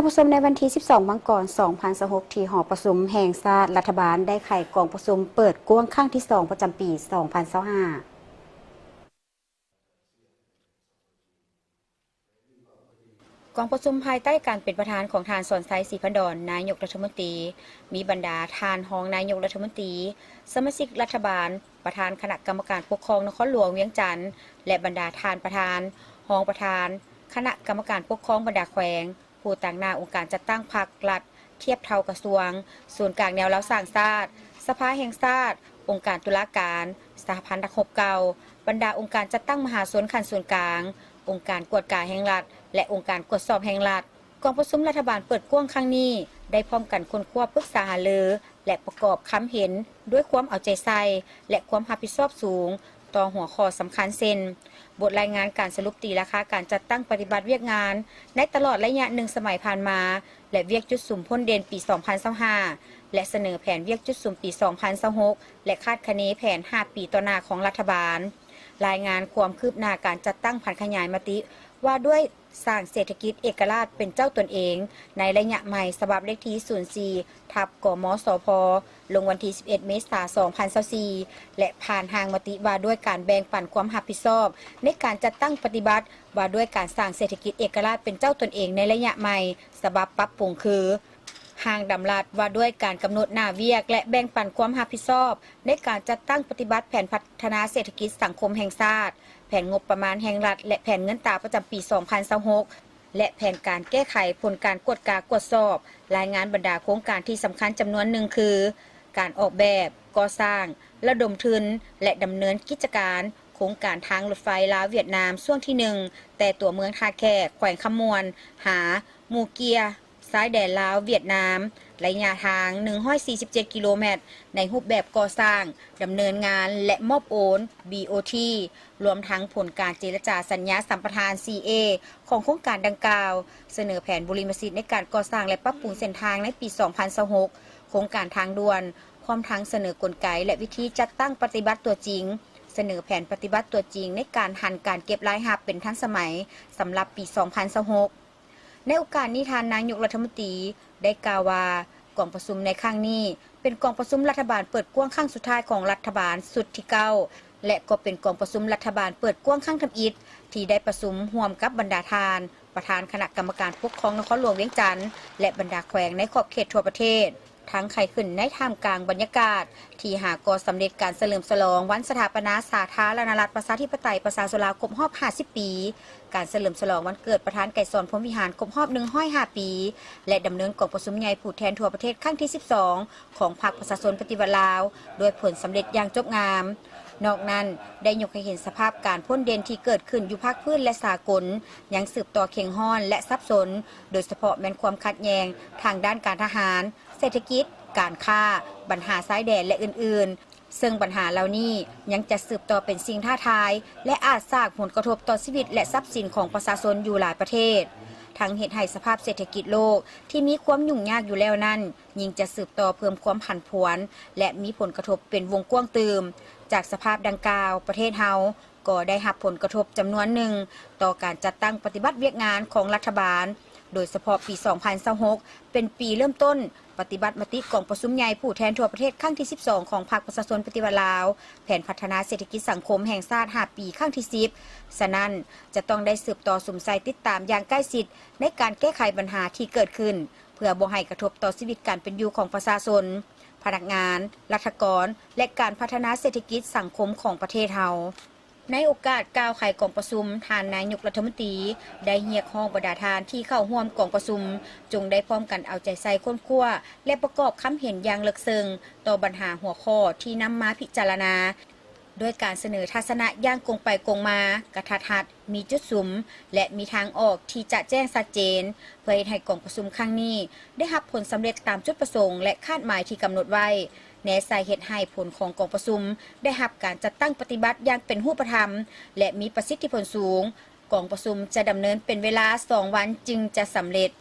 ປະຊຸມໃນວັນທີສິບສອງ ມັງກອນ ສອງພັນຊາວຫົກ ທີ່ຫໍປະຊຸມແຫ່ງຊາດ, ລັດຖະບານໄດ້ໄຂກອງປະຊຸມເປີດກວ້າງຄັ້ງທີສອງ ປະຈຳປີສອງພັນຊາວຫ້າ. ກອງປະຊຸມພາຍໃຕ້ການເປັນປະທານຂອງທ່ານ ສອນໄຊ ສີພັນດອນ ນາຍົກລັດຖະມົນຕີ, ມີບັນດາທ່ານຮອງນາຍົກລັດຖະມົນຕີ, ສະມາຊິກລັດຖະບານ, ປະທານຄະນະກຳມະການປົກຄອງນະຄອນຫຼວງວຽງຈັນ ແລະ ບັນດາທ່ານປະທານ, ຮອງປະທານຄະນະກຳມະການປົກຄອງບັນດາແຂວງ, ຜູ້ຕາງໜ້າອົງການຈັດຕັ້ງພັກລັດທຽບເທົ່າກະຊວງ, ສູນກາງແນວລາວສ້າງຊາດ, ສະພາແຫ່ງຊາດ, ອົງການຕຸລາການ, ສະຫະພັນນັກຮົບເກົ່າ, ບັນດາອົງການຈັດຕັ້ງມະຫາຊົນຂັ້ນສູນກາງ, ອົງການກວດກາແຫ່ງລັດ ແລະ ອົງການກວດສອບແຫ່ງລັດ. ກອງປະຊຸມລັດຖະບານເປີດກວ້າງຄັ້ງນີ້ ໄດ້ພ້ອມກັນຄົ້ນຄວ້າປຶກສາຫາລື ແລະ ປະກອບຄຳເຫັນດ້ວຍຄວາມເອົາໃຈໃສ່ ແລະ ຄວາມຮັບຜິດຊອບສູງ ຕໍ່ຫົວຂໍ້ສຳຄັນເຊັ່ນ: ບົດລາຍງານການສະຫຼຸບຕີລາຄາການຈັດຕັ້ງປະຕິບັດວຽກງານໃນຕະຫຼອດໄລຍະໜຶ່ງສະໄໝຜ່ານມາ ແລະ ວຽກຈຸດສຸມພົ້ນເດັ່ນປີສອງພັນຊາວຫ້າ ແລະ ສະເໜີແຜນວຽກຈຸດສຸມປີສອງພັນຊາວຫົກ ແລະ ຄາດຄະເນແຜນຫ້າປີຕໍ່ໜ້າຂອງລັດຖະບານ, ລາຍງານຄວາມຄືບໜ້າການຈັດຕັ້ງຜັນຂະຫຍາຍມະຕິວ່າດ້ວຍ ສ້າງເສດຖະກິດເອກະລາດເປັນເຈົ້າຕົນເອງໃນໄລຍະໃໝ່ ສະບັບເລກທີສູນສີ່ ທັບ ກມສພ ລົງວັນທີສິບເອັດ ເມສາ ສອງພັນຊາວສີ່ ແລະ ຜ່ານຮ່າງມະຕິວ່າດ້ວຍການແບ່ງປັນຄວາມຮັບຜິດຊອບໃນການຈັດຕັ້ງປະຕິບັດວ່າດ້ວຍການສ້າງເສດຖະກິດເອກະລາດເປັນເຈົ້າຕົນເອງໃນໄລຍະໃໝ່ ສະບັບປັບປຸງຄື ຮ່າງດຳລັດວ່າດ້ວຍການກຳນົດໜ້າວຽກ ແລະ ແບ່ງປັນຄວາມຮັບຜິດຊອບໃນການຈັດຕັ້ງປະຕິບັດແຜນພັດທະນາເສດຖະກິດສັງຄົມແຫ່ງຊາດ, ແຜນງົບປະມານແຫ່ງລັດ ແລະ ແຜນເງິນຕາປະຈຳປີສອງພັນຊາວຫົກ ແລະ ແຜນການແກ້ໄຂຜົນການກວດກາກວດສອບ, ລາຍງານບັນດາໂຄງການທີ່ສຳຄັນຈຳນວນໜຶ່ງຄື ການອອກແບບ, ກໍ່ສ້າງ, ລະດົມທຶນ ແລະ ດຳເນີນກິດຈະການໂຄງການທາງລົດໄຟລາວຫວຽດນາມຊ່ວງທີໜຶ່ງ ແຕ່ຕົວເມືອງທ່າແຂກ ແຂວງຄຳມ່ວນ ຫາ ໝູ່ເກຍ ຊາຍແດນລາວຫວຽດນາມ ໄລຍະທາງໜຶ່ງຮ້ອຍສີ່ສິບເຈັດກິໂລແມັດ ໃນຮູບແບບກໍ່ສ້າງ, ດຳເນີນງານ ແລະ ມອບໂອນ ບີໂອທີ ລວມທັງຜົນການເຈລະຈາສັນຍາສຳປະທານ ຊີເອ ຂອງໂຄງການດັ່ງກ່າວ, ສະເໜີແຜນບຸລິມະສິດໃນການກໍ່ສ້າງ ແລະ ປັບປຸງເສັ້ນທາງໃນປີສອງພັນຊາວຫົກ, ໂຄງການທາງດ່ວນ, ພ້ອມທັງສະເໜີກົນໄກ ແລະ ວິທີຈັດຕັ້ງປະຕິບັດຕົວຈິງ, ສະເໜີແຜນປະຕິບັດຕົວຈິງໃນການຫັນການເກັບລາຍຮັບເປັນທັນສະໄໝສຳລັບປີສອງພັນຊາວຫົກ. ໃນໂອກາດນີ້ ທ່ານນາຍົກລັດຖະມົນຕີໄດ້ກ່າວວ່າ ກອງປະຊຸມໃນຄັ້ງນີ້ ເປັນກອງປະຊຸມລັດຖະບານເປີດກວ້າງຄັ້ງສຸດທ້າຍຂອງລັດຖະບານຊຸດທີເກົ້າ ແລະ ກໍເປັນກອງປະຊຸມລັດຖະບານເປີດກວ້າງຄັ້ງທຳອິດ ທີ່ໄດ້ປະຊຸມຮ່ວມກັບບັນດາທ່ານ ປະທານຄະນະກຳມະການປົກຄອງນະຄອນຫຼວງວຽງຈັນ ແລະ ບັນດາແຂວງໃນຂອບເຂດທົ່ວປະເທດ. ທັງໄຂຂຶ້ນໃນທ່າມກາງບັນຍາກາດທີ່ຫາກໍ່ສຳເລັດການສະເຫຼີມສະຫຼອງວັນສະຖາປະນາສາທາລະນະລັດປະຊາທິປະໄຕປະຊາຊົນລາວຄົບຮອບຫ້າສິບປີ, ການສະເຫຼີມສະຫຼອງວັນເກີດປະທານໄກສອນ ພົມວິຫານ ຄົບຮອບໜຶ່ງຮ້ອຍຫ້າປີ ແລະ ດຳເນີນກອງປະຊຸມໃຫຍ່ຜູ້ແທນທົ່ວປະເທດຄັ້ງທີສິບສອງ ຂອງພັກປະຊາຊົນປະຕິວັດລາວ ດ້ວຍຜົນສຳເລັດຢ່າງຈົບງາມ. ນອກນັ້ນ ໄດ້ຍົກໃຫ້ເຫັນສະພາບການພົ້ນເດັ່ນທີ່ເກີດຂຶ້ນຢູ່ພາກພື້ນ ແລະ ສາກົນ ຍັງສືບຕໍ່ເຄັ່ງຮ້ອນ ແລະ ສັບສົນ, ໂດຍສະເພາະແມ່ນຄວາມຂັດແຍ່ງທາງດ້ານການທະຫານ, ເສດຖະກິດ, ການຄ້າ, ບັນຫາຊາຍແດນ ແລະ ອື່ນໆ, ເຊິ່ງບັນຫາເຫຼົ່ານີ້ຍັງຈະສືບຕໍ່ເປັນສິ່ງທ້າທາຍ ແລະ ອາດສ້າງຜົນກະທົບຕໍ່ຊີວິດ ແລະ ຊັບສິນຂອງປະຊາຊົນຢູ່ຫຼາຍປະເທດ, ທັງເຮັດໃຫ້ສະພາບເສດຖະກິດໂລກທີ່ມີຄວາມຫຍຸ້ງຍາກຢູ່ແລ້ວນັ້ນ ຍິ່ງຈະສືບຕໍ່ເພີ່ມຄວາມຜັນຜວນ ແລະ ມີຜົນກະທົບເປັນວົງກວ້າງຕື່ມ. ຈາກສະພາບດັ່ງກ່າວ, ປະເທດເຮົາກໍໄດ້ຮັບຜົນກະທົບຈຳນວນໜຶ່ງຕໍ່ການຈັດຕັ້ງປະຕິບັດວຽກງານຂອງລັດຖະບານ, ໂດຍສະເພາະປີສອງພັນຊາວຫົກ ເປັນປີເລີ່ມຕົ້ນປະຕິບັດມະຕິກອງປະຊຸມໃຫຍ່ຜູ້ແທນທົ່ວປະເທດຄັ້ງທີສິບສອງ ຂອງພັກປະຊາຊົນປະຕິວັດລາວ, ແຜນພັດທະນາເສດຖະກິດສັງຄົມແຫ່ງຊາດຫ້າປີຄັ້ງທີສິບ. ສະນັ້ນ, ຈະຕ້ອງໄດ້ສືບຕໍ່ສຸມໃສ່ຕິດຕາມຢ່າງໃກ້ຊິດໃນການແກ້ໄຂບັນຫາທີ່ເກີດຂຶ້ນ ເພື່ອບໍ່ໃຫ້ກະທົບຕໍ່ຊີວິດການເປັນຢູ່ຂອງປະຊາຊົນ, ພະນັກງານ, ລັດຖະກອນ ແລະ ການພັດທະນາເສດຖະກິດສັງຄົມຂອງປະເທດເຮົາ. ໃນໂອກາດກ່າວໄຂກອງປະຊຸມ, ທ່ານນາຍົກລັດຖະມົນຕີໄດ້ຮຽກຮ້ອງບັນດາທ່ານທີ່ເຂົ້າຮ່ວມກອງປະຊຸມ ຈົ່ງໄດ້ພ້ອມກັນເອົາໃຈໃສ່ຄົ້ນຄວ້າ ແລະ ປະກອບຄຳເຫັນຢ່າງເລິກເຊິ່ງຕໍ່ບັນຫາຫົວຂໍ້ທີ່ນຳມາພິຈາລະນາ, ດ້ວຍການສະເໜີທັດສະນະຢ່າງກົງໄປກົງມາ, ກະທັດຮັດ, ມີຈຸດສຸມ ແລະ ມີທາງອອກທີ່ຈະແຈ້ງຊັດເຈນ, ເພື່ອເຮັດໃຫ້ກອງປະຊຸມຄັ້ງນີ້ໄດ້ຮັບຜົນສຳເລັດຕາມຈຸດປະສົງ ແລະ ຄາດໝາຍທີ່ກຳນົດໄວ້, ແນໃສ່ເຮັດໃຫ້ຜົນຂອງກອງປະຊຸມໄດ້ຮັບການຈັດຕັ້ງປະຕິບັດຢ່າງເປັນຮູບປະທຳ ແລະ ມີປະສິດທິຜົນສູງ. ກອງປະຊຸມຈະດຳເນີນເປັນເວລາສອງວັນຈຶ່ງຈະສຳເລັດ.